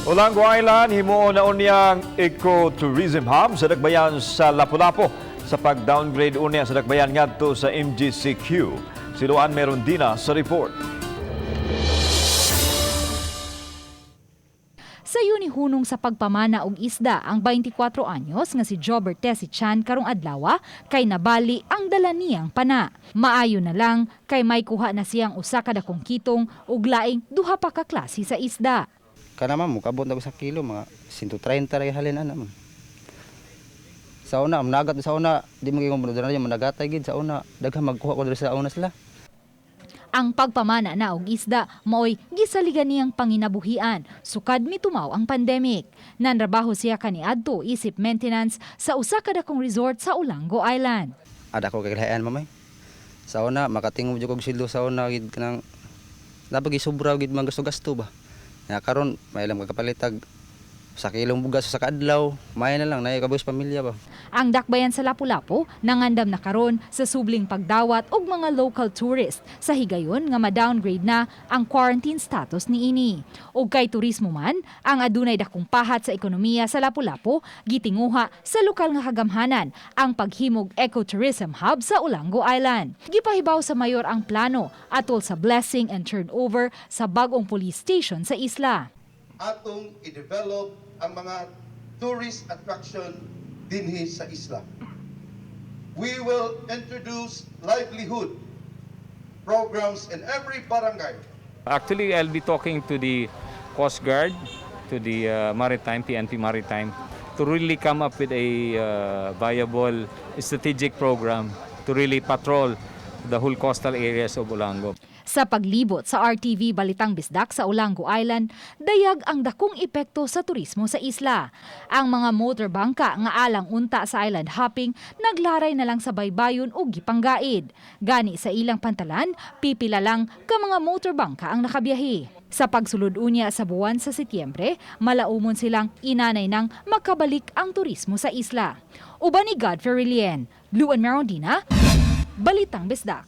Olango Island, himuon na unyang ecotourism hub sa dakbayan sa Lapu-Lapu sa pag-downgrade unya sa dakbayan ngadto sa MGCQ. Si Luan Merondina sa report. Sa hunong sa pagpamana og isda ang 24 anyos nga si Jobert Tessie Chan karong adlaw kay nabali ang dala niyang pana. Maayo na lang kay may kuha na siyang usa ka dakong kitong ug laing duha pa ka klase sa isda. Kana, ma'am, mukabot na ko sa kilo, mga 130 ra halin ana, ma'am. Sa una, managat sa una, di mo gyud mo na managatay gid sa una, daghan magkuha ko diri sa una sila. Ang pagpamana na og isda maoy gisaligan niyang panginabuhian sukad mitumaw ang pandemic. Nanrabaho siya kaniadto isip maintenance sa usa ka dakong resort sa Olango Island. Ada ko kaglayan, ma'am, eh. Sa una makatingog jud kog sweldo sa una gid, kanang napagi sobra gid man gasto-gasto ba. Ya karon may ilang kakapalitag sa kilong bugas sa kaadlaw, may na lang nay kabus pamilya ba. Ang dakbayan sa Lapu-Lapu nangandam na karon sa subling pagdawat og mga local tourist sa higayon nga ma-downgrade na ang quarantine status niini. Og kay turismo man ang adunay dakong pahat sa ekonomiya sa Lapu-Lapu, gitinguha sa lokal nga kagamhanan ang paghimog ecotourism hub sa Olango Island. Gipahibaw sa mayor ang plano atol sa blessing and turnover sa bag-ong police station sa isla. Atong i-develop ang mga tourist attraction dinhi sa isla. We will introduce livelihood programs in every barangay. Actually, I'll be talking to the Coast Guard, to the Maritime, PNP Maritime, to really come up with a viable strategic program to really patrol the whole coastal areas of Olango. Sa paglibot sa RTV Balitang Bisdak sa Olango Island, dayag ang dakong epekto sa turismo sa isla. Ang mga motor bangka nga alang unta sa island hopping naglaray na lang sa baybayon ug gipanggaid. Gani sa ilang pantalan, pipila lang ka mga motor bangka ang nakabiyahe. Sa pagsulod unya sa buwan sa Setyembre, malaumon silang inanay nang makabalik ang turismo sa isla. Uban ni Godfrey Relien, Luan Merondina, Balitang Bisdak.